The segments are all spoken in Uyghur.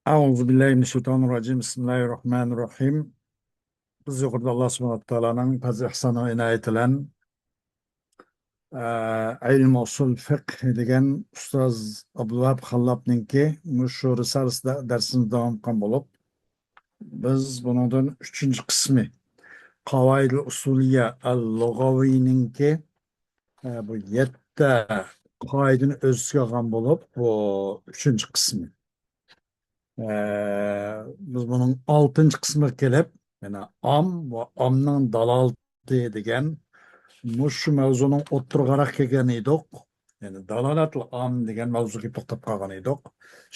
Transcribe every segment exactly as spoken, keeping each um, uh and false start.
أعوذ بالله من الشيطان الرجيم. بسم الله الرحمن الرحيم. بىز يۇقىرىدا ئاللا سۇبھانەھۇ ۋە تائالانىڭ پەزلى ئېھسانى ۋە ئىنايىتى بىلەن، ئە، ئىلمى ئۇسۇل فىقھ دېگەن ئۇستاز ئابدۇلۋاھاب خاللاپنىڭكى مۇشۇ رىسالىسىدە دەرسىمىزنى داۋام قىلغان بولۇپ، بىز بۇنىڭدىن ئۈچىنچى قىسمى، قاۋائىدۇل ئۇسۇلىيە ئەل لۇغەۋىنىڭكى، ئە، بۇ يەتتە قائىدىنى ئۆز ئىچىگە ئالغان بولۇپ، بۇ ئۈچىنچى قىسمى. ئە، بىز بۇنىڭ ئالتىنچى قىسمىغا كېلىپ، يەنە ئام ۋە ئامنىڭ دالالىتى دېگەن مۇشۇ مەۋزۇنىڭ ئوتتۇرىغا كەلگەن ئىدۇق. يەنى دالالەتۇل ئام دېگەن مەۋزۇغا توختاپ قالغان ئىدۇق.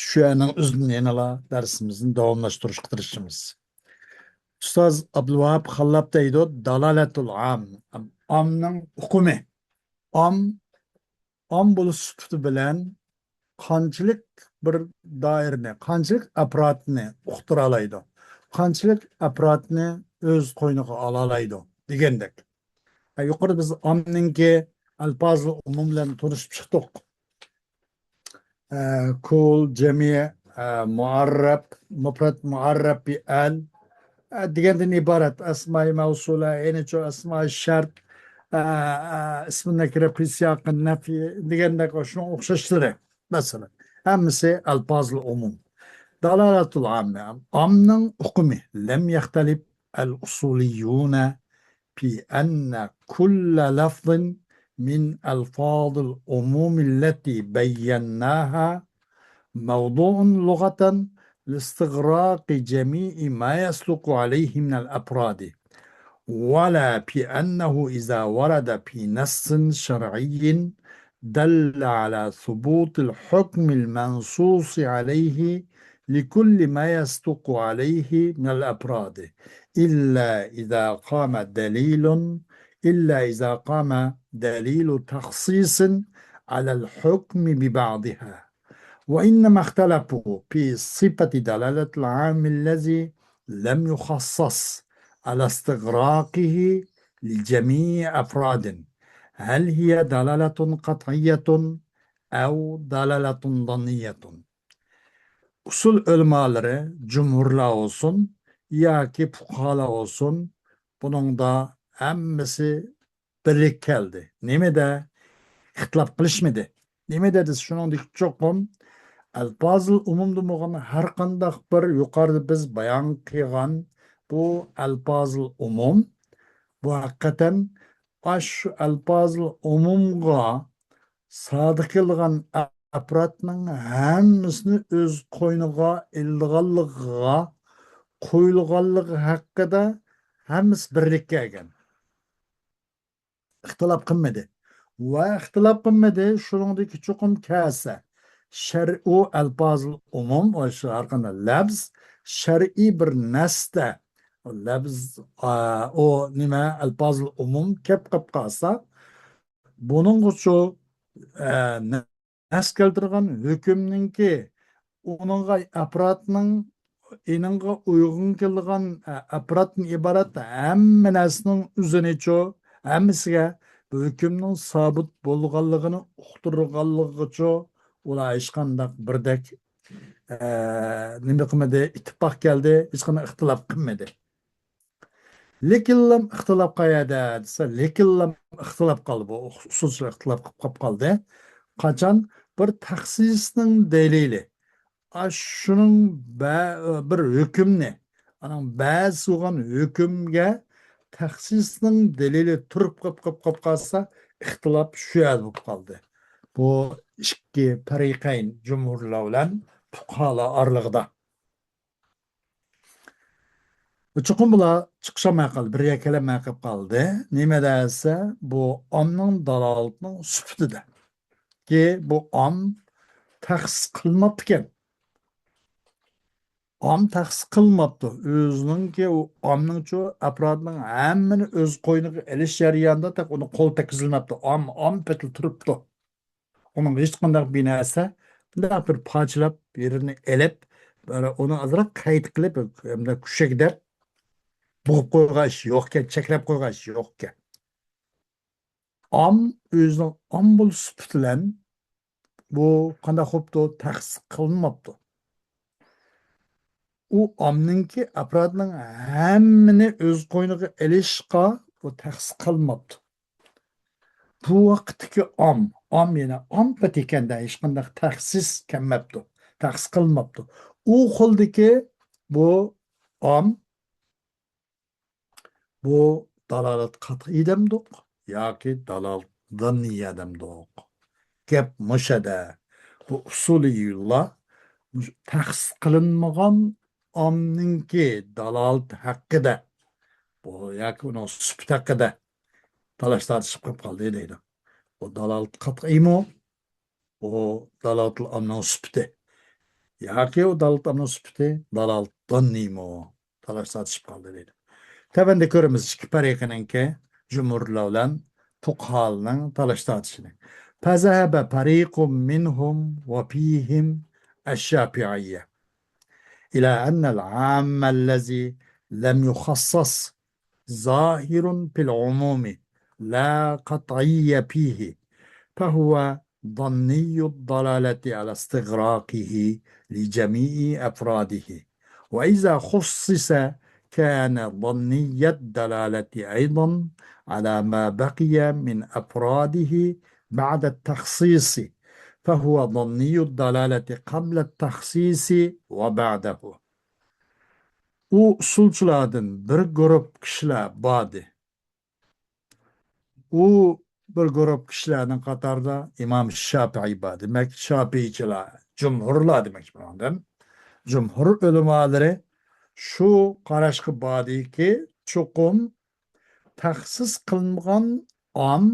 شۇ يەرنىڭ ئۆزىدىن يەنىلا دەرسىمىزنى داۋاملاشتۇرۇشقا تىرىشىمىز. ئۇستاز ئابدۇلۋاھاب خاللاپ دەيدۇ، دالالەتۇل ئام، ئامنىڭ ئۇقۇمى. ئام، ئام بولۇش سۈپىتى بىلەن قانچىلىك بىر دائىرىنى، قانچىلىك ئەپرادنى ئۇقتۇرالايدۇ، قانچىلىك ئەپرادنى ئۆز قوينىغا ئالالايدۇ دېگەندەك. ھە، يۇقىرىدا بىز ئامنىڭكى ئەلپازىل ئومۇم بىلەن تونۇشۇپ چىقتۇق. ئە، كۇل، جەمئىي، ئە، مۇئەررەپ، مۇپرەت مۇئەررەپ بى ئەل، ئە، دېگەندىن ئىبارەت. ئەسمائى مەۋسۇلە، يەنىچۇ ئەسمائى شەرت، ئە، ئە، ئىسمى نەكىرە پى سىياقى نەفى دېگەندەك شۇنىڭ ئوخشاشلىرى. مەسىلەن، ھەممىسى ئەلپازىل ئومۇم. دالالەتۇل ئاممە، ئامنىڭ ئۇقۇمى. لەم يەختەلىپ ئەل ئۇسۇلىيۇنە في أن كل لفظ من ألفاظ العموم التي بيناها موضوع لغة لاستغراق جميع ما يصدق عليه من الأفراد، ولا في أنه إذا ورد في نص شرعي دل على ثبوت الحكم المنصوص عليه لكل ما يصدق عليه من الأفراد، إلا إذا قام دليل، إلا إذا قام دليل تخصيص على الحكم ببعضها. وإنما اختلفوا في صفة دلالة العام الذي لم يخصص على استغراقه لجميع أفراد. هل هي دلالة قطعية أو دلالة ظنية؟ ئۇسۇل ئۆلىمالىرى، جۇمھۇرلار بولسۇن ياكى پۇقاھالار بولسۇن، بۇنىڭدا ھەممىسى بىرلىككە كەلدى. نېمىدە؟ ئىختىلاپ قىلىشمىدى. نېمىدە دېسە، شۇنىڭدىكى چوقۇم ئەلپازىل ئومۇمدا بولغان ھەر قانداق بىر يۇقىرىدا بىز بايان قىلغان بۇ ئەلپازىل ئومۇم، بۇ ھەقىقەتەن ئاشۇ ئەلپازىل ئومۇمغا سادىق كېلىدىغان ئەپرادنىڭ ھەممىسىنى ئۆز قوينىغا ئېلىدىغانلىقىغا، قويۇلغانلىقى ھەققىدە ھەممىسى بىرلىككە كەلگەن. ئىختىلاپ قىلمىدى. ۋە ئىختىلاپ قىلمىدى، شۇنىڭدىكى چوقۇم كەلسە، شەرئۇ ئەلپازىل ئومۇم، ئاشۇ ھەر قانداق لەپز، شەرئىي بىر نەستە، لەپز، ئا، ئۇ نېمە، ئەلپازىل ئومۇم كەپ قاپ قالسا، بۇنىڭغىچۇ، ئە، نەس كەلتۈرگەن ھۆكۈمنىڭكى ئۇنىڭغا ئەپرادنىڭ ئېنىڭغا ئۇيغۇن كېلىدىغان، ئە، ئەپرادتىن ئىبارەت ھەممە نەرسىنىڭ ئۆزىنىچۇ، ھەممىسىگە بۇ ھۆكۈمنىڭ سابىت بولغانلىقىنى ئۇقتۇرغانلىقىچۇ، ئۇلار ھېچقانداق بىردەك، ئە، نېمە قىلمىدى، ئىتتىپاق كەلدى، ھېچقانداق ئىختىلاپ قىلمىدى. لېكىنلا ئىختىلاپ قەيەردە دېسە، لېكىنلا ئىختىلاپ قالدى. بۇ ئۇسۇلچىلار ئىختىلاپ قىلىپ قاپ قالدى. قاچان بىر تەخسىسنىڭ دەلىلى، ئاشۇنىڭ بە-، بىر ھۆكۈمنى، ئانىڭ بەزى بولغان ھۆكۈمگە تەخسىسنىڭ دەلىلى تۇرۇپ قاپ، قاپ، قاپ قالسا، ئىختىلاپ شۇ يەردە بولۇپ قالدى. بۇ ئىككى پەرىقەين، جۇمھۇرلار بىلەن پۇقاھالار ئارىلىقىدا. چوقۇم بۇلار چىقىشالماي قالدى، بىر يەرگە كېلەلمەي قېلىپ قالدى. نېمە دېسە، بۇ ئامنىڭ دالالىتىنىڭ سۈپىتىدە. كى، بۇ ئام تەخسىس قىلماپتىكەن. ئام تەخسىس قىلماپتۇ. ئۆزىنىڭكى، ئۇ ئامنىڭچۇ، ئەپرادنىڭ ھەممىنى ئۆز قوينىغا ئېلىش جەريانىدا تېخى ئۇنى قول تەككۈزۈلمەپتۇ. ئام، ئام پېتىلا تۇرۇپتۇ. ئۇنىڭغا ھېچقانداق بىر نەرسە، بۇنداق بىر پارچىلاپ، يېرىنى ئېلىپ، بىر ئۇنى ئازراق قەيت قىلىپ، ھەمدە كۈشەگدەپ، بوغۇپ قويغان ئىش يوقكەن، چەكلەپ قويغان ئىش يوقكەن. ئام ئۆزىنىڭ ئام بولۇش سۈپىتى بىلەن بۇ قانداق بوپتۇ؟ تەخسىس قىلىنماپتۇ. ئۇ ئامنىڭكى ئەپرادنىڭ ھەممىنى ئۆز قوينىغا ئېلىشقا ئۇ تەخسىس قىلماپتۇ. بۇ ۋاقىتتىكى ئام، ئام يەنە ئام پېتى ئىكەندە، ھېچقانداق تەخسىس كەلمەپتۇ، تەخسىس قىلماپتۇ. ئۇ خىلدىكى بۇ ئام، بۇ دالالەت قەتئىي دەمدۇق ياكى دالالەت زاننىيە دەمدۇق؟ گەپ مۇشەدە. بۇ ئۇسۇلىيلار مۇش-، تەخسىس قىلىنمىغان ئامنىڭكى دالالىتى ھەققىدە، بۇ ياكى ئۇنىڭ سۈپىتى ھەققىدە تالاش تارتىشىپ قېلىپ قالدى دەيدۇ. بۇ دالالىتى قەتئىيمۇ؟ ئۇ دالالىتىل ئامنىڭ سۈپىتى ياكى ئۇ دالالىتىل ئامنىڭ سۈپىتى دالالىتى زاننىيمۇ؟ تالاش تارتىشىپ قالدى دەيدۇ. تۆۋەندە كۆرىمىز ئىككى پەرىقىنىڭكى جۇمھۇرلار بىلەن پۇقھالارنىڭ تالاش تارتىشىنى. فذهب فريق منهم وفيهم الشافعية إلى أن العام الذي لم يخصص ظاهر في العموم لا قطعي فيه، فهو ظني الدلالة على استغراقه لجميع أفراده، وإذا خصص كان ظني الدلالة أيضا على ما بقي من أفراده بعد التخصيص، فهو ظني الدلالة قبل التخصيص وبعده. ئۇ ئۇسۇلچىلاردىن بىر گۇرۇپ كىشىلەر باردى. ئۇ بىر گۇرۇپ كىشىلەرنىڭ قاتارىدا ئىمام شاپىئىي بار. دېمەك، شاپىئىيچىلار، جۇمھۇرلار دېمەكچى بۇنىڭدىن. جۇمھۇر ئۆلىمالىرى شۇ قاراشقا باردىكى، چوقۇم تەخسىس قىلىنمىغان ئام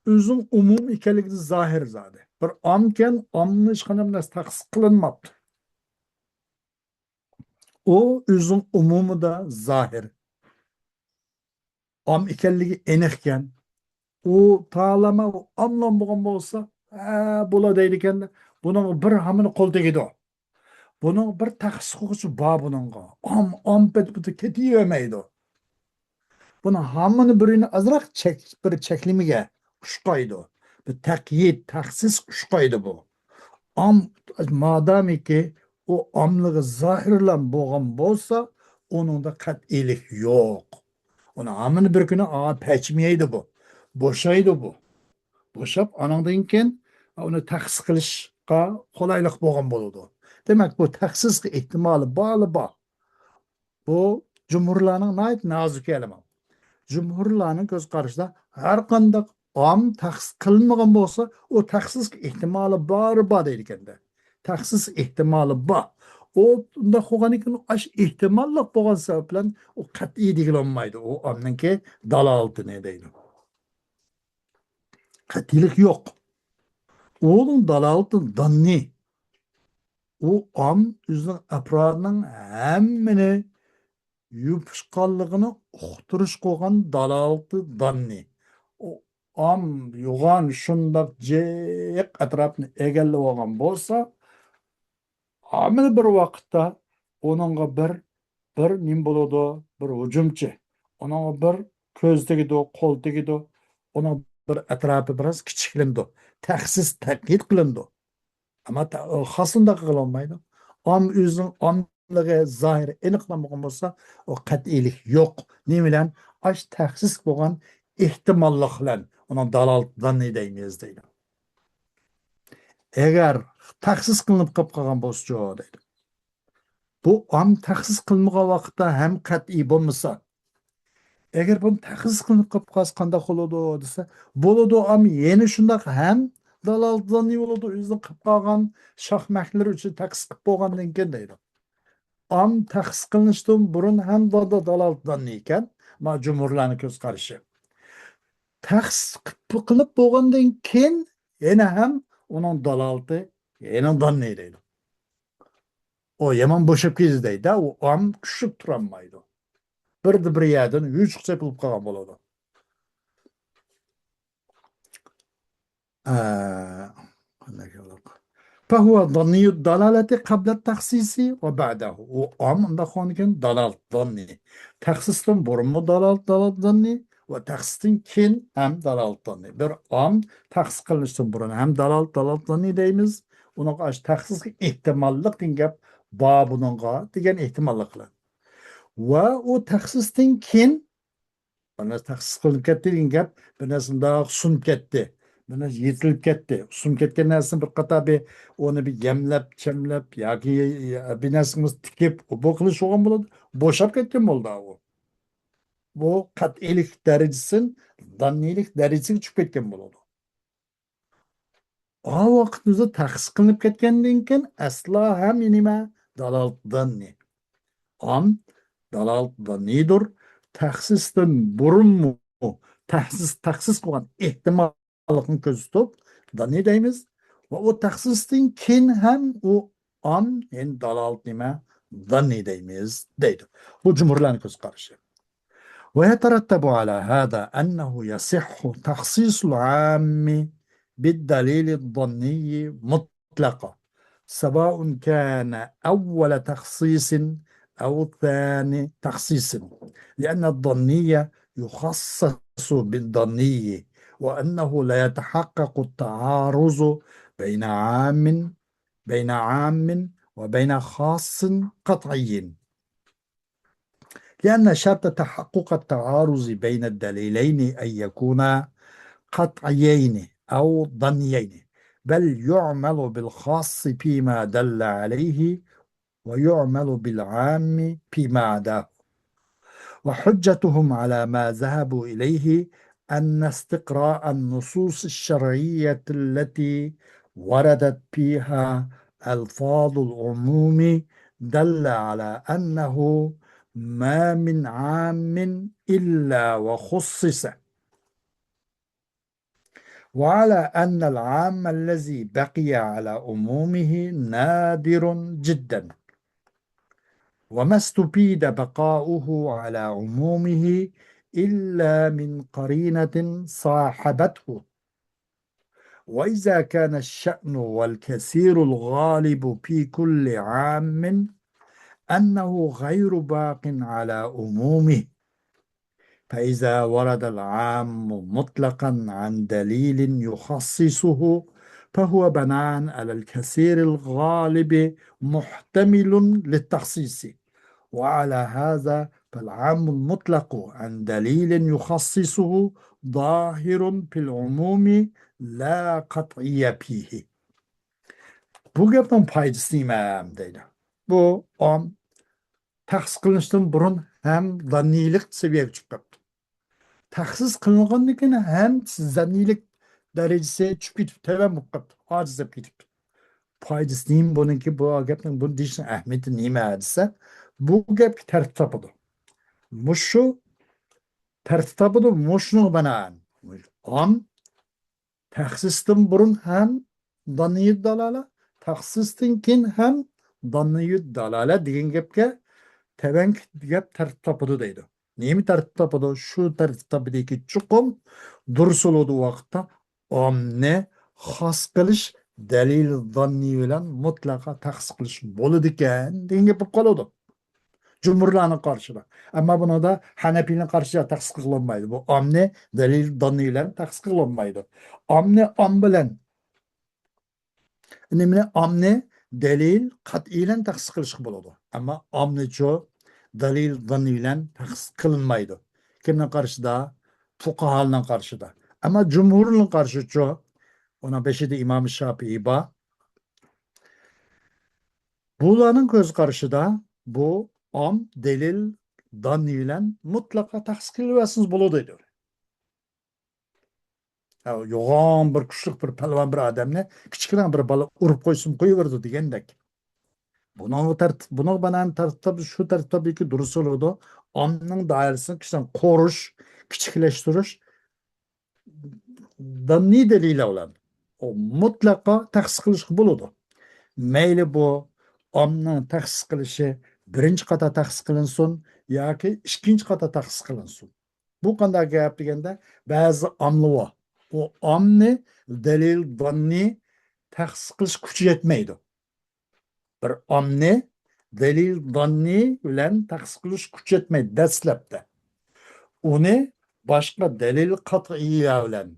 ئۆزىنىڭ ئومۇم ئىكەنلىكى زاھىر زادى. بىر ئامكەن، ئامنى ھېچقانداق بىر نەرسە تەخسىس قىلىنماپتۇ. ئۇ ئۆزىنىڭ ئومۇمىدا زاھىر. ئام ئىكەنلىكى ئېنىقكەن. ئۇ تالامە ئاملام بولغان بولسا، ھە، بولا دەيدىكەن. بۇنىڭغا بىر ھامىنى قول تېگىدۇ. بۇنىڭ بىر تەخسىس قىلغۇچى بار بۇنىڭغا. ئام، ئام پېتى كېتىۋەرمەيدۇ. بۇنى ھامىنى بىرىنى ئازراق چەك-، بىر چەكلىمىگە ئۇشقايدۇ. بىر تەقيىد، تەخسىس ئۇشقايدۇ بۇ. ئام، مادامىكى ئۇ ئاملىقى زاھىرلام بولغان بولسا، ئۇنىڭدا قەتئىيلىك يوق. ئۇنى ھامىنى بىر كۈنى، ئا، پەچمىيەيدۇ بۇ. بوشايدۇ بۇ. بوشاپ، ئانىڭدىن كېيىن ئۇنى تەخسىس قىلىشقا قولايلىق بولغان بولىدۇ. دېمەك، بۇ تەخسىسقا ئېھتىمالى بارلا بار. بۇ جۇمھۇرلارنىڭ ناھايىتى نازۇك ئېلىمى. جۇمھۇرلارنىڭ كۆز قارىشىدا ھەر قانداق ئام تەخسىس قىلىنمىغان بولسا، ئۇ تەخسىسكە ئېھتىمالى بار، بار دەيدىكەندە. تەخسىس ئېھتىمالى بار. ئۇ ئۇنداق بولغاندىن كېيىن، ئاش ئېھتىماللىق بولغان سەۋەب بىلەن ئۇ قەتئىي دېگىلى بولمايدۇ. ئۇ ئامنىڭكى دالالىتىنى دەيدۇ. قەتئىيلىك يوق. ئۇنىڭ دالالىتى داننى. ئۇ ئام ئۆزىنىڭ ئەپرادىنىڭ ھەممىنى يوپۇشقانلىقىنى ئۇقتۇرۇش قىلغان دالالىتى داننى. ئۇ ئام يوغان شۇنداق جىق ئەتراپنى ئىگىلىۋالغان بولسا، ھامىلە بىر ۋاقىتتا ئۇنىڭغا بىر، بىر نېمە بولىدۇ؟ بىر ھۇجۇمچى. ئۇنىڭغا بىر كۆز تېگىدۇ، قول تېگىدۇ. ئۇنىڭ بىر ئەتراپى بىراز كىچىكلىنىدۇ. تەخسىس تەقيىد قىلىنىدۇ. ئەمما تە-، ئۇ خاس ئۇنداق قىلالمايدۇ. ئام ئۆزىنىڭ ئاملىقى زاھىرى ئېنىقلانمىغان بولسا، ئۇ قەتئىيلىك يوق. نېمە بىلەن؟ ئاش تەخسىس بولغان ئېھتىماللىق بىلەن ئۇنىڭ دالالىتى داننى دەيمىز دەيدۇ. ئەگەر تەخسىس قىلىنىپ قېلىپ قالغان بولسىچۇ دەيدۇ. بۇ ئام تەخسىس قىلمىغان ۋاقىتتا ھەم قەتئىي بولمىسا، ئەگەر بۇنى تەخسىس قىلىنىپ قېلىپ قالسا قانداق بولىدۇ دېسە، بولىدۇ، ئام يەنە شۇنداق ھەم دالالەت زاننى بولىدۇ، ئۆزىنىڭ قىلىپ قالغان شاھ مەھلىرى ئۈچۈن تەخسىس قىلىپ بولغاندىن كېيىن دەيدۇ. ئام تەخسىس قىلىنىشتىن بۇرۇن ھەم دا-، دا-، دالالەت زاننى ئىكەن، ما جۇمھۇرلارنىڭ كۆز قارىشى. تەخسىس قىلىپ، قىلىپ بولغاندىن كېيىن يەنە ھەم ئۇنىڭ دالالىتى يەنە داننى دەيدۇ. ئۇ يامان بوشاپ كېتىدۇ دەيدۇ، ئۇ ئام كۈچلۈك تۇرالمايدۇ. بىردە بىر يەردىن يوچۇق چېپىلىپ قالغان بولىدۇ. ئە، قانداق يولۇق؟ فهو ظني الدلالة قبل التخصيص وبعده. ئۇ ئام ئۇنداق بولغاندىكىن دالالەت زاننى. تەخسىستىن بۇرۇنمۇ دالالەت، دالالەت زاننى ۋە تەخسىستىن كېيىن ھەم دالالەت زاننى. بىر ئام تەخسىس قىلىنىشتىن بۇرۇن ھەم دالالەت، دالالەت زاننى دەيمىز. ئۇنىڭغا ئاشۇ تەخسىسكە ئېھتىماللىق دېگەن گەپ بار بۇنىڭغا دېگەن ئېھتىماللىق بىلەن. ۋە ئۇ تەخسىستىن كېيىن، مانا، تەخسىس قىلىنىپ كەتتى دېگەن گەپ، بىر نەرسە مۇنداق سۇنۇپ كەتتى، بىر نەرسە يېتىلىپ كەتتى. سۇنۇپ كەتكەن نەرسىنى بىر قاتار بىر، ئۇنى بىر يەملەپ، چەملەپ ياكى بىر نەرسىمىز تىكىپ، بۇ قىلىش بولغان بولىدۇ. بوشاپ كەتكەن بولىدۇ ئۇ. بۇ قەتئىيلىك دەرىجىسىدىن داننىيلىك دەرىجىسىگە چۈشۈپ كەتكەن بولىدۇ. ئا ۋاقىتنىڭدا تەخسىس قىلىنىپ كەتكەندىن كېيىن ئەسلا ھەم نېمە؟ دالالەت داننى. ئام دالالەت داننىدۇر. تەخسىستىن بۇرۇنمۇ تەخسىس، تەخسىس قىلغان ئېھتىماللىقنى كۆزىتىپ داننى دەيمىز. ۋە ئۇ تەخسىستىن كېيىن ھەم ئۇ ئام، يەنى دالالەت نېمە؟ داننى دەيمىز، دەيدۇ. بۇ جۇمھۇرلارنىڭ كۆز قارىشى. ويترتب على هذا أنه يصح تخصيص العام بالدليل الظني مطلقا، سواء كان أول تخصيص أو ثاني تخصيص، لأن الظني يخصص بالظني، وأنه لا يتحقق التعارض بين عام، بين عام وبين خاص قطعي. لأن شرط تحقق التعارض بين الدليلين أن يكونا قطعيين أو ظنيين، بل يعمل بالخاص فيما دل عليه ويعمل بالعام فيما عداه. وحجتهم على ما ذهبوا إليه أن استقراء النصوص الشرعية التي وردت فيها ألفاظ العموم دل على أنه ما من عام إلا وخصص، وعلى أن العام الذي بقي على عمومه نادر جدا، وما استفيد بقاؤه على عمومه إلا من قرينة صاحبته. وإذا كان الشأن والكثير الغالب في كل عام أنه غير باق على عمومه، فإذا ورد العام مطلقا عن دليل يخصصه، فهو بناء على الكثير الغالب محتمل للتخصيص، وعلى هذا فالعام المطلق عن دليل يخصصه ظاهر في العموم لا قطعي فيه. بۇ گەپنىڭ پايدىسى نېمە دەيدۇ. بۇ ئام تەخسىس قىلىنىشتىن بۇرۇن ھەم داننىيلىق سەۋىيەگە چۈشۈپ قاپتۇ. تەخسىس قىلىنغاندىن كېيىن ھەم زەننىيلىك دەرىجىسى چۈشۈپ كېتىپ، تۆۋەن بولۇپ قاپتۇ، ئاجىزلاپ كېتىپتۇ. پايدىسى نېمە بۇنىڭكى؟ بۇ گەپنىڭ، بۇنى دېيىشنىڭ ئەھمىيىتى نېمە دېسە، بۇ گەپكە تەرتىپ تاپىدۇ. مۇشۇ تەرتىپ تاپىدۇ، مۇشۇنىڭغا بىنائەن ئام تەخسىستىن بۇرۇن ھەم داننىيۇد دالالە، تەخسىستىن كېيىن ھەم داننىيۇد دالالە دېگەن گەپكە تەۋەنكى گەپ تەرتىپ تاپىدۇ دەيدۇ. نېمە تەرتىپ تاپىدۇ؟ شۇ تەرتىپ تاپىدۇكى، چوقۇم دۇرۇس بولىدۇ ۋاقىتتا ئامنى خاس قىلىش دەلىل زاننىي بىلەن مۇتلەقا تەخسىس قىلىش بولىدىكەن دېگەن گەپ بولۇپ قالىدۇ. جۇمھۇرلارنىڭ قارىشىدا. ئەمما بۇنىڭدا ھەنەپىينىڭ قارىشىدا تەخسىس قىلىنمايدۇ. بۇ ئامنى دەلىل زاننىي بىلەن تەخسىس قىلىنمايدۇ. ئامنى ئام بىلەن، نېمىنى، ئامنى دەلىل قەتئىي بىلەن تەخسىس قىلىشقا بولىدۇ. ئەمما ئامنىچۇ دەلىل زاننىي بىلەن تەخسىس قىلىنمايدۇ. كىمنىڭ قارىشىدا؟ پۇقاھانىڭ قارىشىدا. ئەمما جۇمھۇرنىڭ قارىشىچۇ؟ ئۇنىڭ بېشىدا ئىمام شاپىئىي بار. بۇلارنىڭ كۆز قارىشىدا بۇ ئام دەلىل زاننىي بىلەن مۇتلەقا تەخسىس قىلىۋەرسىڭىز بولىدۇ دەيدۇ. ھە، يوغان بىر كۈچلۈك بىر پەلۋان بىر ئادەمنى كىچىككىنە بىر بالا ئۇرۇپ قويسىمۇ قويۇۋېرىدۇ دېگەندەك. بۇنىڭغا تەرتىپ، بۇنىڭغا بىنائەن تەرتىپ، شۇ تەرتىپتىكى دۇرۇس بولىدۇ. ئامنىڭ دائىرىسىنى كىشىدىن قورۇش، كىچىكلەشتۈرۈش، زاننىي دەلىللەر بىلەن ئۇ مۇتلەقا تەخسىس قىلىشقا بولىدۇ. مەيلى بۇ ئامنىڭ تەخسىس قىلىشى بىرىنچى قاتا تەخسىس قىلىنسۇن ياكى ئىككىنچى قاتا تەخسىس قىلىنسۇن. بۇ قانداق گەپ دېگەندە، بەزى ئاملار بار. ئۇ ئامنى دەلىل زاننىي تەخسىس قىلىش كۈچى يەتمەيدۇ. بىر ئامنى دەلىل زاننىي بىلەن تەخسىس قىلىش كۈچى يەتمەيدۇ دەسلەپتە. ئۇنى باشقا دەلىل قەتئىيلەر بىلەن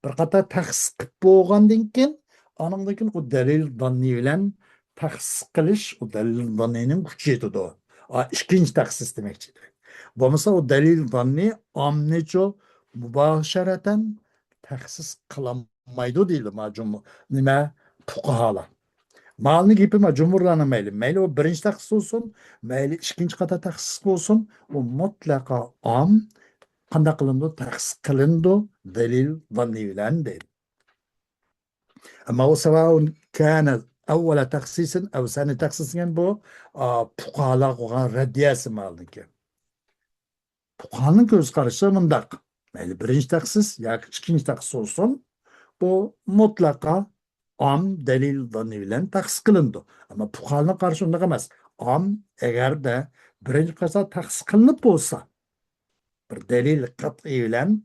بىر قاتار تەخسىس قىلىپ بولغاندىن كېيىن، ئانىڭدىن كېيىن ئۇ دەلىل زاننىي بىلەن تەخسىس قىلىش ئۇ دەلىل زاننىنىڭ كۈچى يېتىدۇ. ئا، ئىككىنچى تەخسىس دېمەكچى. بولمىسا ئۇ دەلىل زاننى ئامنىچۇ مۇباشەرەتەن تەخسىس قىلالمايدۇ دەيدۇ ما جۇمھۇر، نېمە، پۇقاھالار. مالنىڭ گېپى ما جۇمھۇرلارنىڭ مەيلى. مەيلى ئۇ بىرىنچى تەخسىس بولسۇن، مەيلى ئىككىنچى قاتار تەخسىس بولسۇن، ئۇ مۇتلەقا ئام قانداق قىلىنىدۇ؟ تەخسىس قىلىنىدۇ دەلىل زاننى بىلەن دەيدۇ. ئەمما ئۇ سەۋائۇن كانە ئەۋۋەلە تەخسىسىن ئەۋ سانى تەخسىس دېگەن بۇ، ئا، پۇقاھالارغا بولغان رەددىيەسى مالنىڭكى. پۇقاھانىڭ كۆز قارىشى مۇنداق. مەيلى بىرىنچى تەخسىس ياكى ئىككىنچى تەخسىس بولسۇن، بۇ مۇتلەقا ئام دەلىل زاننى بىلەن تەخسىس قىلىنىدۇ. ئەمما پۇقاھانىڭ قارىشى ئۇنداق ئەمەس. ئام ئەگەردە بىرىنچى قاتار تەخسىس قىلىنىپ بولسا، بىر دەلىل قەتئىي بىلەن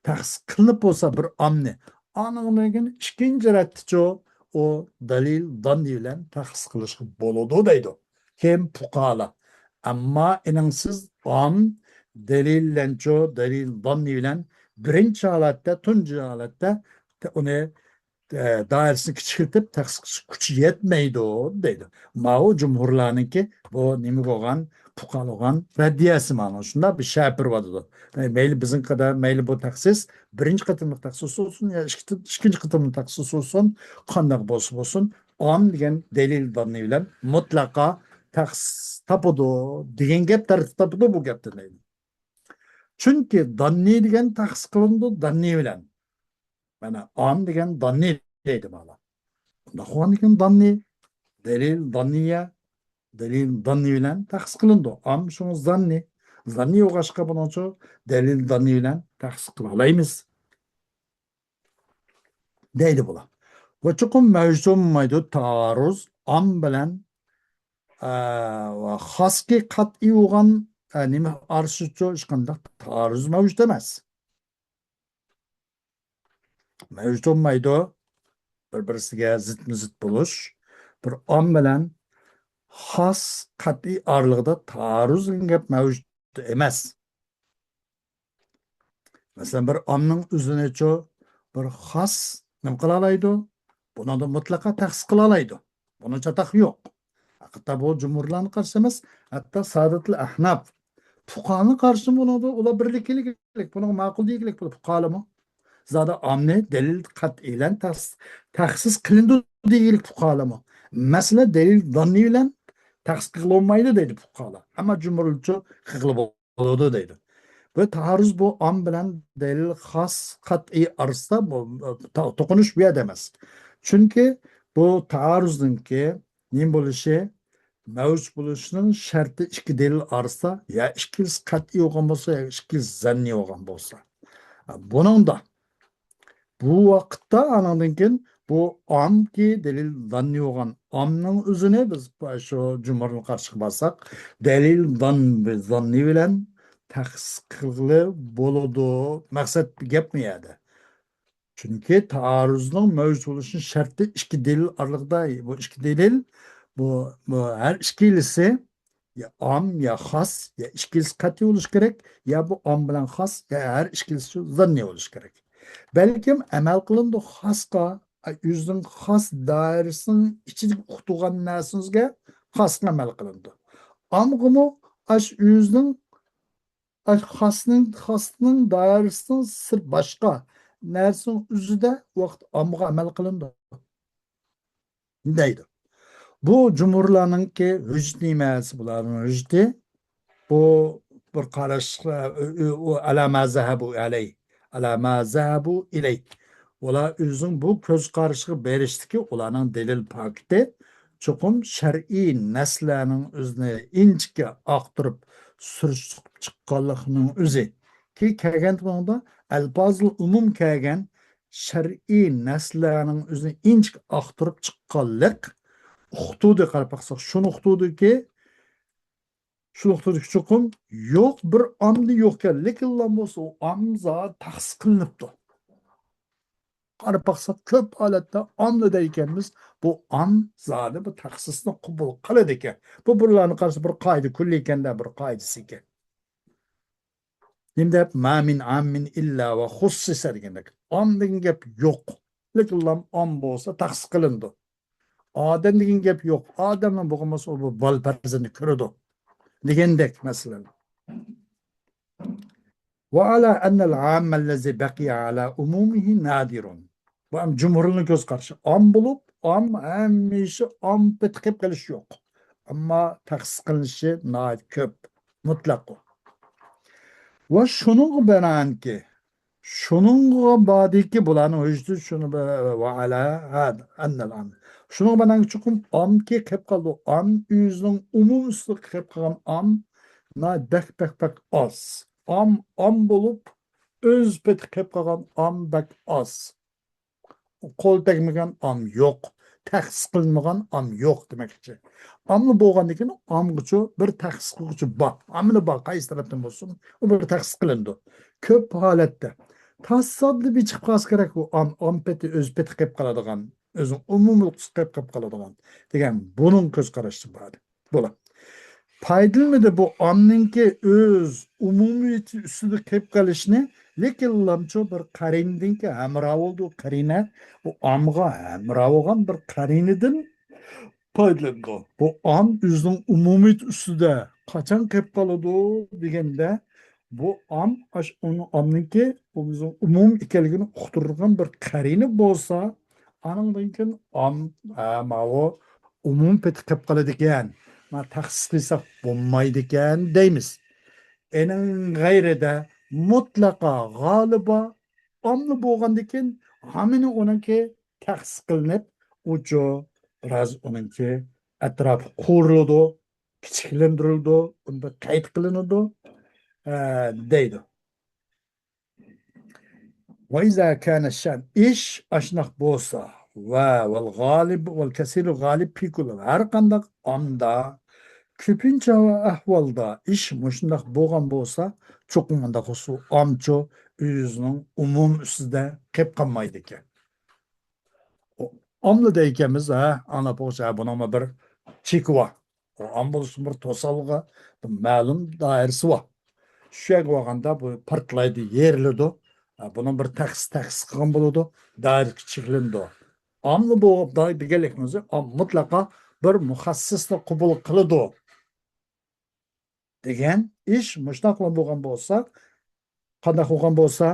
تەخسىس قىلىنىپ بولسا بىر ئامنى، ئانىڭدىن كېيىن ئىككىنچى رەتتىچۇ ئۇ دەلىل زاننى بىلەن تەخسىس قىلىشقا بولىدۇ دەيدۇ. كىم؟ پۇقاھالار. ئەمما ئېنىڭسىز ئام دەلىل بىلەنچۇ، دەلىل زاننى بىلەن بىرىنچى ھالەتتە، تۇنجى ھالەتتە ئۇنى، ئە، دائىرىسىنى كىچىكلىتىپ تەخسىس قىلىش كۈچى يەتمەيدۇ دەيدۇ. ماۋۇ جۇمھۇرلارنىڭكى بۇ نېمە بولغان، پۇقاھا بولغان رەددىيەسى مانا شۇنداق بىر شەپىرىۋاتىدۇ. ئە، مەيلى بىزنىڭ قەدەر، مەيلى بۇ تەخسىس بىرىنچى قېتىملىق تەخسىس بولسۇن يا ئىككى-، ئىككىنچى قېتىملىق تەخسىس بولسۇن، قانداق بولسا بولسۇن، ئام دېگەن دەلىل زاننى بىلەن مۇتلەقا تەخسىس تاپىدۇ دېگەن گەپ تەرتىپ تاپىدۇ بۇ گەپتىن دەيدۇ. چۈنكى زاننى دېگەن تەخسىس قىلىنىدۇ زاننى بىلەن. مانا ئام دېگەن زاننى دەيدۇ مانا. ئۇنداق بولغاندىكىن زاننى، دەلىل زاننىيە، دەلىل زاننى بىلەن تەخسىس قىلىنىدۇ. ئام شۇڭا زاننى. زاننى بولغاچقا بۇنىڭچۇ دەلىل زاننى بىلەن تەخسىس قىلالايمىز. دەيدۇ بۇلار. ۋە چوقۇم مەۋجۇت بولمايدۇ تائارۇز ئام بىلەن، ئە، ۋە خاسكى قەتئىي بولغان، ئە، نېمە ئارىسىچۇ ھېچقانداق تائارۇز مەۋجۇت ئەمەس. مەۋجۇت بولمايدۇ. بىر-بىرسىگە زىتمۇ زىت بولۇش. بىر ئام بىلەن خاس قەتئىي ئارىلىقىدا تائارۇز دېگەن گەپ مەۋجۇت ئەمەس. مەسىلەن، بىر ئامنىڭ ئۆزىنىچۇ بىر خاس نېمە قىلالايدۇ؟ بۇنىڭدا مۇتلەقا تەخسىس قىلالايدۇ. بۇنىڭ چاتاق يوق. ھەقىقەتەن بۇ جۇمھۇرلارنىڭ قارىشى ئەمەس، ھەتتا سادەتۇل ئەھناف پۇقاھانىڭ قارىشى بۇنىڭدا ئۇلار بىرلىككە كېلىگلىك، بۇنىڭغا ماقۇل دېگىلىك بۇلار پۇقاھالارمۇ. زادى ئامنى دەلىل قەتئىي بىلەن تەخ-، تەخسىس قىلىندى دېگىلىك پۇقاھالارمۇ. مەسىلە دەلىل زاننى بىلەن تەخسىس قىلغىلى بولمايدۇ دەيدۇ پۇقاھالار. ئەمما جۇمھۇرچۇ قىلغىلى بولىدۇ دەيدۇ. بۇ تائارۇز بۇ ئام بىلەن دەلىل خاس قەتئىي ئارىسىدا بۇ، تا-، توقۇنۇش بۇ يەردە ئەمەس. چۈنكى بۇ تائارۇزنىڭكى نېمە بولۇشى، مەۋجۇت بولۇشىنىڭ شەرتى ئىككى دەلىل ئارىسىدا يا ئىككىلىسى قەتئىي بولغان بولسا، يا ئىككىلىسى زەننىي بولغان بولسا. بۇنىڭدا بۇ ۋاقىتتا ئانىڭدىن كېيىن بۇ ئامكى دەلىل زاننىي بولغان ئامنىڭ ئۆزىنى بىز شۇ جۇمھۇرنىڭ قارىشىغا بارساق، دەلىل زان-، زاننىي بىلەن تەخسىس قىلغىلى بولىدۇ. مەقسەت گەپمۇ يەردە. چۈنكى تائارۇزنىڭ مەۋجۇت بولۇشىنىڭ شەرتى ئىككى دەلىل ئارىلىقىدا، بۇ ئىككى دەلىل، بۇ، بۇ ھەر ئىككىلىسى يا ئام، يا خاس، يا ئىككىلىسى قەتئىي بولۇشى كېرەك، يا بۇ ئام بىلەن خاس، يا ھەر ئىككىلىسى زاننىي بولۇشى كېرەك. بەلكىم ئەمەل قىلىنىدۇ خاسقا، ئۆزىنىڭ خاس دائىرىسىنىڭ ئىچىدىكى ئۇقتۇرغان نەرسىڭىزگە خاسقا ئەمەل قىلىنىدۇ. ئامغىمۇ ئاش ئۆزىنىڭ ئاش خاسنىڭ، خاسنىڭ دائىرىسىنىڭ سىرت باشقا نەرسىنىڭ ئۆزىدە ۋاقىت ئامغا ئەمەل قىلىنىدۇ. دەيدۇ. بۇ جۇمھۇرلارنىڭكى ھۆججىتى نېمە دېسە، بۇلارنىڭ ھۆججىتى بۇ بىر قاراش، ئۇ، ئۇ، ئەلا ما زەھەبۇ ئەلەي، ئەلا ما زەھەبۇ ئىلەي. ئۇلار ئۆزىنىڭ بۇ كۆز قارىشىغا بېرىشتىكى ئۇلارنىڭ دەلىل پاكىتى چوقۇم شەرئىي نەسلەرنىڭ ئۆزىنى ئىنچىكە ئاختۇرۇپ سۈرۈشتۈرۈپ چىققانلىقىنىڭ ئۆزى. كېيىن كەلگەندە بۇنىڭدا ئەلپازىل ئومۇم كەلگەن شەرئىي نەسلەرنىڭ ئۆزىنى ئىنچىكە ئاختۇرۇپ چىققانلىق ئۇقتۇردى، قاراپ باقساق، شۇنى ئۇقتۇردىكى، شۇنى ئۇقتۇردىكى چوقۇم يوق، بىر ئامدا يوق ئىكەن، لېكىنلا بولسا ئۇ ئام زادى تەخسىس قىلىنىپتۇ. قاراپ باقساق، كۆپ ھالەتتە ئامدا دەيدىكەنمىز، بۇ ئام زادى بۇ تەخسىسنى قوبۇل قىلىدىكەن. بۇ بۇلارنى قارىسا بىر قائىدە كۈللىي ئىكەندە، بىر قائىدىسى ئىكەن. نېمە دەپ، ما مىن ئاممىن ئىللا ۋە خۇسسىسە دېگەندەك. ئام دېگەن گەپ يوق. لېكىنلا ئام بولسا تەخسىس قىلىنىدۇ. ئادەم دېگەن گەپ يوق. ئادەملا بولغان بولسا، ئۇ بۇ بالا پەرزەنتنى كۆرىدۇ. دېگەندەك، مەسىلەن. وعلى أن العام الذي بقي على عمومه نادر. بۇ ئەم جۇمھۇرنىڭ كۆز قارىشى. ئام بولۇپ، ئام ھەمىشە ئام پېتى قېلىپ قېلىشى يوق. ئەمما تەخسىس قىلىنىشى ناھايىتى كۆپ. مۇتلەق ئۇ. ۋە شۇنىڭغا بىنائەنكى، شۇنىڭغا باردىكى، بۇلارنىڭ ھۆججىتى شۇنى بە-، وعلى هذا أن العام. شۇنىڭغا بىنائەنكى چوقۇم ئامكى قېلىپ قالىدۇ. ئام ئۆزىنىڭ ئومۇم ئۈستىدە قېلىپ قالغان ئام ناھايىتى بەك، بەك، بەك ئاز. ئام، ئام بولۇپ، ئۆز پېتى قېلىپ قالغان ئام بەك ئاز. قول تەگمىگەن ئام يوق. تەخسىس قىلىنمىغان ئام يوق دېمەكچى. ئاملا بولغاندىن كېيىن ئامغىچۇ بىر تەخسىس قىلغۇچى بار. ئاملا بار، قايسى تەرەپتىن بولسۇن، ئۇ بىر تەخسىس قىلىنىدۇ. كۆپ ھالەتتە تاسادىپىي چىقىپ قالسا كېرەك، ئۇ ئام، ئام پېتى، ئۆز پېتى قېلىپ قالىدىغان، ئۆزىنىڭ ئومۇمىيلىقى قېلىپ قېلىپ قالىدىغان دېگەن بۇنىڭ كۆز قارىشى بار. بولا. پايدىلىنىدۇ بۇ ئامنىڭكى ئۆز ئومۇمىيىتى ئۈستىدە قېلىپ قېلىشنى، لېكىنلامچۇ بىر قەرىنىدىنكى ھەمراھ بولىدۇ، قەرىنە، بۇ ئامغا ھەمراھ بولغان بىر قەرىنىدىن پايدىلىنىدۇ. بۇ ئام ئۆزىنىڭ ئومۇمىيىتى ئۈستىدە قاچان قېلىپ قالىدۇ دېگەندە، بۇ ئام، ئاش-، ئۇنىڭ ئامنىڭكى ئۆزىنىڭ ئومۇم ئىكەنلىكىنى ئۇقتۇرىدىغان بىر قەرىنە بولسا، ئانىڭدىن كېيىن ئام، ھە، ماۋۇ ئومۇم پېتى قېلىپ قالىدىكەن، ما تەخسىس قىلساق بولمايدىكەن دەيمىز. ئېنىڭ غەيرىدە مۇتلەقا غالىبا ئاملا بولغاندىكىن، ھامىنى ئۇنىڭكى تەخسىس قىلىنىپ، ئۇچۇ بىراز ئۇنىڭكى ئەتراپى قۇرۇلىدۇ، كىچىكلەندۈرۈلىدۇ، ئۇنى بىر قەيت قىلىنىدۇ، ئە، دەيدۇ. وإذا كان الشأن، ئىش ئاشۇنداق بولسا، ۋە والغالب والكثير الغالب في كل، ھەر قانداق ئامدا، كۆپىنچە ئەھۋالدا ئىش مۇشۇنداق بولغان بولسا، چوقۇم ئۇنداق بولسا ئامچۇ ئۆزىنىڭ ئومۇم ئۈستىدە قېلىپ قالمايدىكەن. ئاملا دەيكەنمىز، ھە، ئاڭلاپ بولغۇچە، ھە، بۇنىڭمۇ بىر چېكى بار. ئام بولۇشنىڭ بىر توسالغۇ، بىر مەلۇم دائىرىسى بار. شۇ يەرگە بارغاندا بۇ پارتلايدۇ، يېرىلىدۇ. ھە، بۇنىڭ بىر تەخسىس، تەخسىس قىلغان بولىدۇ، دائىرىسى چەكلىنىدۇ. ئاملا بولۇپ دېگەنلىكىمىز ئام مۇتلەقا بىر مۇخەسسىسنى قوبۇل قىلىدۇ دېگەن ئىش مۇشۇنداقلا بولغان بولسا، قانداق بولغان بولسا،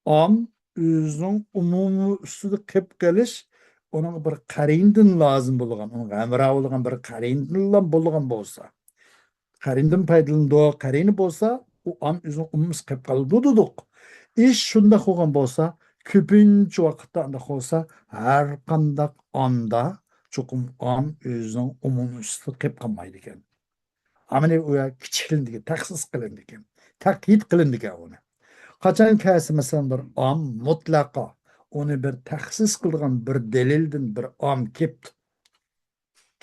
ئام ئۆزىنىڭ ئومۇمىي ئۈستىدە قېلىپ قېلىش، ئۇنىڭغا بىر قەرىنىدىن لازىم بولغان، ئۇنىڭغا ھەمراھ بولغان بىر قەرىنىدىن بولغان بولسا، قەرىنىدىن پايدىلىنىدۇ، قەرىنە بولسا، ئۇ ئام ئۆزىنىڭ ئومۇمىي قېلىپ قالىدۇ دېدۇق. ئىش شۇنداق بولغان بولسا، كۆپىنچە ۋاقىتتا ئانداق بولسا، ھەر قانداق ئامدا چوقۇم ئام ئۆزىنىڭ ئومۇمىي ئۈستىدە قېلىپ قالمايدىكەن. ئامىنى ئۇ يەر كىچىكلىنىدىكەن، تەخسىس قىلىنىدىكەن، تەقيىد قىلىنىدىكەن ئۇنى. قاچان كەلسە، مەسىلەن، بىر ئام مۇتلەقا ئۇنى بىر تەخسىس قىلىدىغان بىر دەلىلدىن بىر ئام كېپتۇ.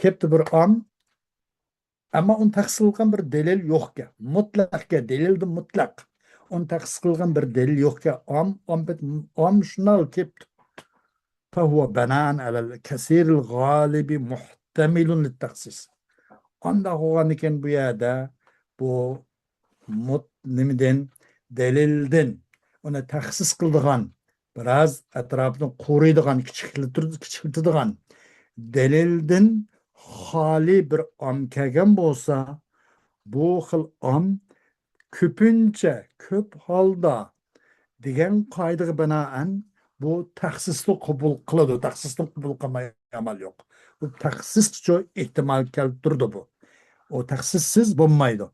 كېپتۇ بىر ئام، ئەمما ئۇنى تەخسىس قىلغان بىر دەلىل يوقكەن. مۇتلەقكەن، دەلىلدىن مۇتلەق. ئۇنى تەخسىس قىلغان بىر دەلىل يوقكەن. ئام، ئام، ئام شۇنداق كېپتۇ. فهو بناء على الكثير الغالب محتمل للتخصيص. ئانداق بولغاندىكىن بۇ يەردە بۇ مۇت-، نېمىدىن، دەلىلدىن ئۇنى تەخسىس قىلىدىغان، بىراز ئەتراپىنى قورۇيدىغان، كىچىكلىتىر-، كىچىكلىتىدىغان دەلىلدىن خالىي بىر ئام كەلگەن بولسا، بۇ خىل ئام كۆپىنچە، كۆپ ھالدا دېگەن قائىدىگە بىنائەن بۇ تەخسىسنى قوبۇل قىلىدۇ. تەخسىسنى قوبۇل قىلماي ئامال يوق. بۇ تەخسىسچۇ ئېھتىمال كەلتۈرىدۇ بۇ. ئۇ تەخسىسسىز بولمايدۇ.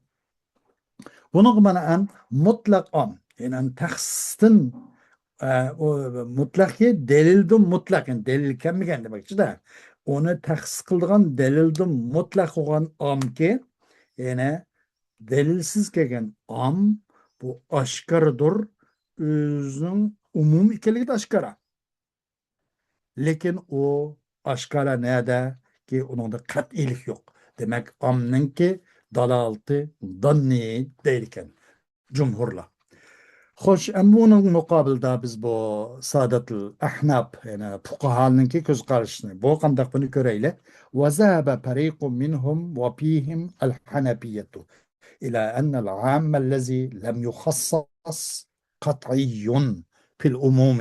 بۇنىڭغا بىنائەن مۇتلەق ئام، يەنى تەخسىستىن، ئە، ئۇ مۇتلەقكى دەلىلدىن مۇتلەق، يەنى دەلىل كەلمىگەن دېمەكچىدە. ئۇنى تەخسىس قىلىدىغان دەلىلدىن مۇتلەق بولغان ئامكى، يەنى دەلىلسىز كەلگەن ئام، بۇ ئاشكارىدۇر، ئۆزىنىڭ ئومۇم ئىكەنلىكى ئاشكارا. لېكىن ئۇ ئاشكارا نەدەكى، ئۇنىڭدا قەتئىيلىك يوق. دېمەك، ئامنىڭكى دالالىتى داننى دەيدىكەن جۇمھۇرلار. خوش، ئەمما بۇنىڭ مۇقابىلىدا بىز بۇ سادەتۇل ئەھناپ، يەنى پۇقاھانىڭكى كۆز قارىشىنى، بۇ قانداق، بۇنى كۆرەيلى. وذهب فريق منهم وفيهم الحنفية إلى أن العام الذي لم يخصص قطعي في العموم.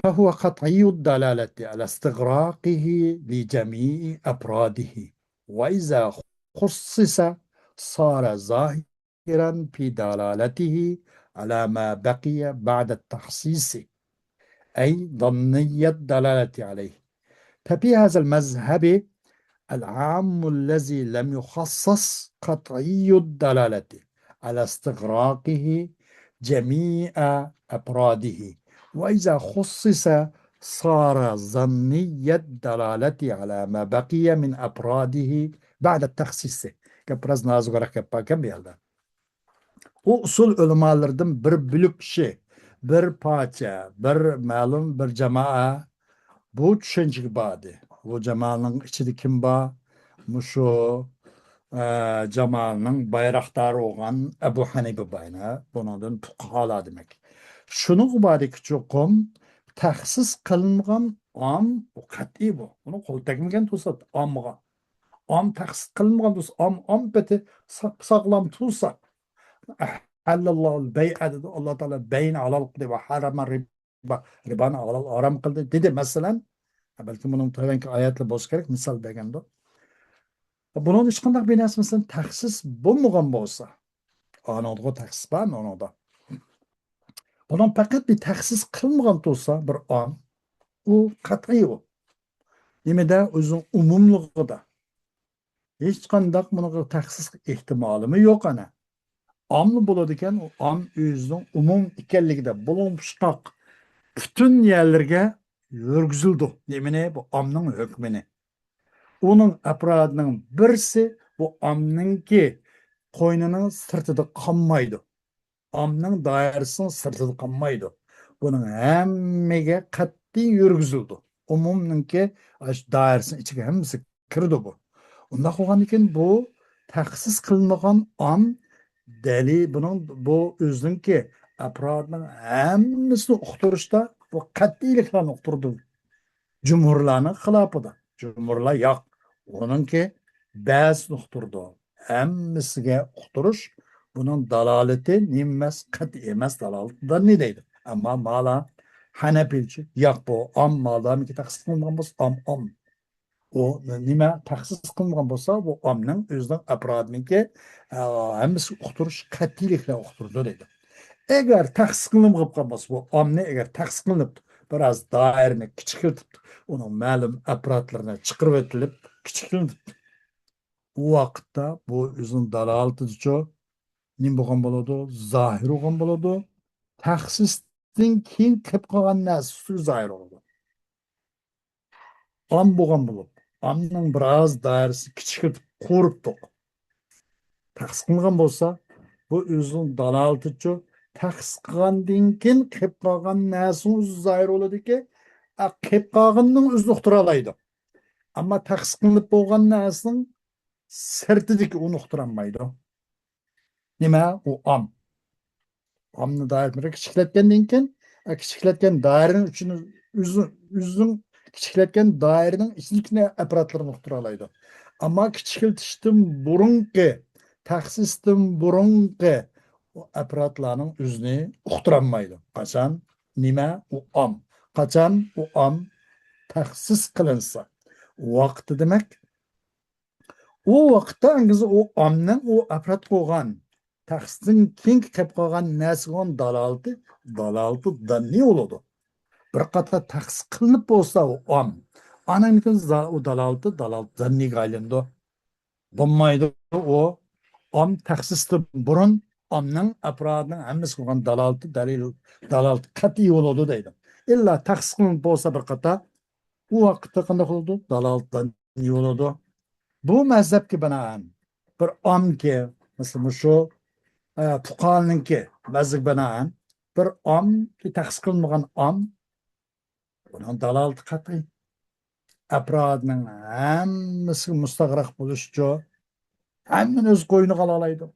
فهو قطعي الدلالة على استغراقه لجميع أفراده، وإذا خصص صار ظاهرا في دلالته على ما بقي بعد التخصيص، أي ظني الدلالة عليه. ففي هذا المذهب العام الذي لم يخصص قطعي الدلالة على استغراقه جميع أفراده، وإذا خصص صار ظني الدلالة على ما بقي من أفراده بعد التخصيص. گەپ بىراز نازۇكراق گەپ باركەن بۇ يەردە. ئۇ ئۇسۇل ئۆلىمالىرىدىن بىر بۆلەك كىشى، بىر پارچە، بىر مەلۇم بىر جامائە بۇ چۈشەنچىگە باردى. بۇ جامائەنىڭ ئىچىدە كىم بار؟ مۇشۇ، ئە، جامائەنىڭ بايراقدارى بولغان ئەبۇ ھەنىپە بار، بۇنىڭدىن پۇقھالار دېمەك. شۇنىڭغا باردىكى چوقۇم تەخسىس قىلىنغان ئام، بۇ قەتئىي بۇ. بۇنى قول تەگمىگەن تۇرسا ئامغا. ئام تەخسىس قىلىنمىغان تۇرسا، ئام، ئام پېتى ساپ-، ساغلام تۇرسا، ئەھەللاللاھۇل بەيئە دېدى، ئاللا تائالا بەينى ھالال قىلدى ۋە ھەررەمە رىبا، رىبانى ھالال، ھارام قىلدى دېدى، مەسىلەن. بەلكىم بۇنىڭ تۆۋەنكى ئايەتلىرى بولسا كېرەك، مىسال بەرگەندۇ. بۇنىڭدا ھېچقانداق بىر نەرسە، مەسىلەن، تەخسىس بولمىغان بولسا، ئانىڭدىغۇ تەخسىس بار، ئۇنىڭدا. بۇنىڭ پەقەت بىر تەخسىس قىلمىغان تۇرسا بىر ئام، ئۇ قەتئىي ئۇ. نېمىدە؟ ئۆزىنىڭ ئومۇملۇقىدا. ھېچقانداق بۇنىڭغا تەخسىس ئېھتىمالىمۇ يوق ئەنە. ئاملا بولىدىكەن، ئۇ ئام ئۆزىنىڭ ئومۇم ئىكەنلىكىدە بولۇشقاق پۈتۈن يەرلەرگە يۈرگۈزۈلىدۇ. نېمىنى؟ بۇ ئامنىڭ ھۆكمىنى. ئۇنىڭ ئەپرادىنىڭ بىرسى بۇ ئامنىڭكى قوينىنىڭ سىرتىدا قالمايدۇ. ئامنىڭ دائىرىسىنىڭ سىرتىدا قالمايدۇ. بۇنىڭ ھەممىگە قەتئىي يۈرگۈزۈلىدۇ. ئومۇمنىڭكى ئاشۇ دائىرىسىنىڭ ئىچىگە ھەممىسى كىرىدۇ بۇ. ئۇنداق بولغاندىكىن بۇ تەخسىس قىلىنغان ئام دەلىل، بۇنىڭ، بۇ ئۆزىنىڭكى ئەپرادىنىڭ ھەممىسىنى ئۇقتۇرۇشتا بۇ قەتئىيلىكلەرنى ئۇقتۇرىدۇ. جۇمھۇرلارنىڭ خىلاپىدا. جۇمھۇرلار ياق. ئۇنىڭكى بەزىسىنى ئۇقتۇرىدۇ. ھەممىسىگە ئۇقتۇرۇش، بۇنىڭ دالالىتى نېمە ئەمەس، قەتئىي ئەمەس دالالىتى دەننى دەيدۇ. ئەمما مالا ھەنەپىيچە، ياق، بۇ ئام مادامىكى تەخسىس قىلىنغان بولسا، ئام، ئام. ئۇ نېمە تەخسىس قىلىنغان بولسا، بۇ ئامنىڭ ئۆزىنىڭ ئەپرادىنىڭكى، ئە، ھەممىسىگە ئۇقتۇرۇش، قەتئىيلىك بىلەن ئۇقتۇرىدۇ دەيدۇ. ئەگەر تەخسىس قىلىنىپ قالغان بولسا، بۇ ئامنى ئەگەر تەخسىس قىلىنىپتۇ، بىراز دائىرىنى كىچىكلىتىپتۇ، ئۇنىڭ مەلۇم ئەپرادلىرىنى چىقىرىۋېتىلىپ، كىچىكلىنىپتۇ. ئۇ ۋاقىتتا بۇ ئۆزىنىڭ دالالىتىدىچۇ نېمە بولغان بولىدۇ؟ زاھىر بولغان بولىدۇ. تەخسىستىن كېيىن كېلىپ قالغان نەرسە ئۈستىگە زاھىر بولىدۇ. ئام بولغان بولۇپ، ئامنىڭ بىراز دائىرىسىنى كىچىكلىتىپ قۇرۇپتۇق. تەخسىس قىلغان بولسا، بۇ ئۆزىنىڭ دالالىتىچۇ، تەخسىس قىلغاندىن كېيىن قېلىپ قالغان نەرسىنىڭ ئۆزى زاھىر بولىدىكى، ئا، قېلىپ قالغىنىنىڭ ئۆزىنى ئۇقتۇرالايدۇ. ئەمما تەخسىس قىلىنىپ بولغان نەرسىنىڭ سىرتىدىكى ئۇنى ئۇقتۇرالمايدۇ. نېمە؟ ئۇ ئام. ئامنى دائىرىسىنى كىچىكلەتكەندىن كېيىن، ئە، كىچىكلەتكەن دائىرىنىڭ ئىچىنى ئۆزى، ئۆزىنىڭ كىچىكلەتكەن دائىرىنىڭ ئىچىدىكى ئەپرادلىرىنى ئۇقتۇرالايدۇ. ئەمما كىچىكلىتىشتىن بۇرۇنقى، تەخسىستىن بۇرۇنقى ئۇ ئەپرادلارنىڭ ئۆزىنى ئۇقتۇرالمايدۇ. قاچان؟ نېمە؟ ئۇ ئام. قاچان ئۇ ئام تەخسىس قىلىنسا، ۋاقتى دېمەك، ئۇ ۋاقىتتا ئەڭگىزى ئۇ ئامنىڭ ئۇ ئەپراد قىلغان، تەخسىستىن كېيىنكى قېلىپ قالغان نەرسىگە بولغان دالالىتى، دالالىتى دەننى بولىدۇ. بىر قاتار تەخسىس قىلىنىپ بولسا ئۇ ئام، ئانىڭدىن كېيىن زا-، ئۇ دالالىتى، دالالىتى دەننىگە ئايلىنىدۇ. بولمايدۇ ئۇ. ئام تەخسىستىن بۇرۇن ئامنىڭ ئەپرادىنىڭ ھەممىسىگە بولغان دالالىتى، دەلىل، دالالىتى قەتئىي بولىدۇ دەيدۇ. ئىللا تەخسىس قىلىنىپ بولسا بىر قاتار، ئۇ ۋاقىتتا قانداق بولىدۇ؟ دالالەت دەننى بولىدۇ. بۇ مەزھەپكە بىنائەن بىر ئامكى، مەسىلەن، مۇشۇ، ئە، پۇقانىڭكى مەزھىپىگە بىنائەن بىر ئامكى تەخسىس قىلىنمىغان ئام، بۇنىڭ دالالىتى قەتئىي. ئەپرادنىڭ ھەممىسىگە مۇستەغرەق بولۇشىچۇ، ھەممىنى ئۆز قوينىغا ئالالايدۇ.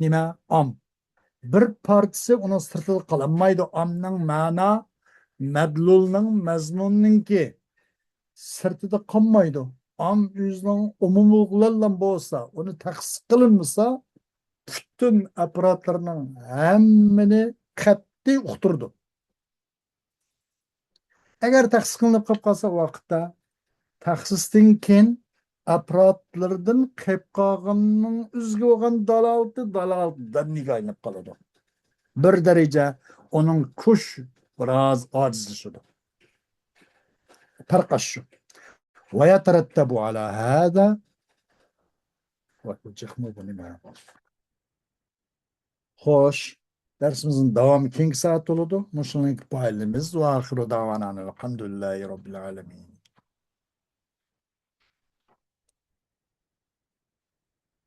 نېمە؟ ئام. بىر پارچىسى ئۇنىڭ سىرتىدا قالالمايدۇ. ئامنىڭ مەنا، مەدلۇلنىڭ، مەزمۇننىڭكى سىرتىدا قالمايدۇ. ئام ئۆزىنىڭ ئومۇملۇقى بىلەنلا بولسا، ئۇنى تەخسىس قىلىنمىسا، پۈتۈن ئەپرادلىرىنىڭ ھەممىنى قەتئىي ئۇقتۇرىدۇ. ئەگەر تەخسىس قىلىنىپ قېلىپ قالسا، ئۇ ۋاقىتتا تەخسىستىن كېيىن ئەپرادلىرىدىن قېلىپ قالغاننىڭ ئۆزىگە بولغان دالالىتى دالالەت دەننىگە ئايلىنىپ قالىدۇ. بىر دەرىجە ئۇنىڭ كۈچ بىراز ئاجىزلىشىدۇ. پەرق شۇ. ويترتب على هذا، ۋاي، بۇ جىقمۇ بۇ نېمە؟ خوش، دەرسىمىزنىڭ داۋامى كېيىنكى سائەتتە بولىدۇ. مۇشۇنىڭ پايدىلىنىمىز. وآخر دعوانا أن الحمد لله رب العالمين.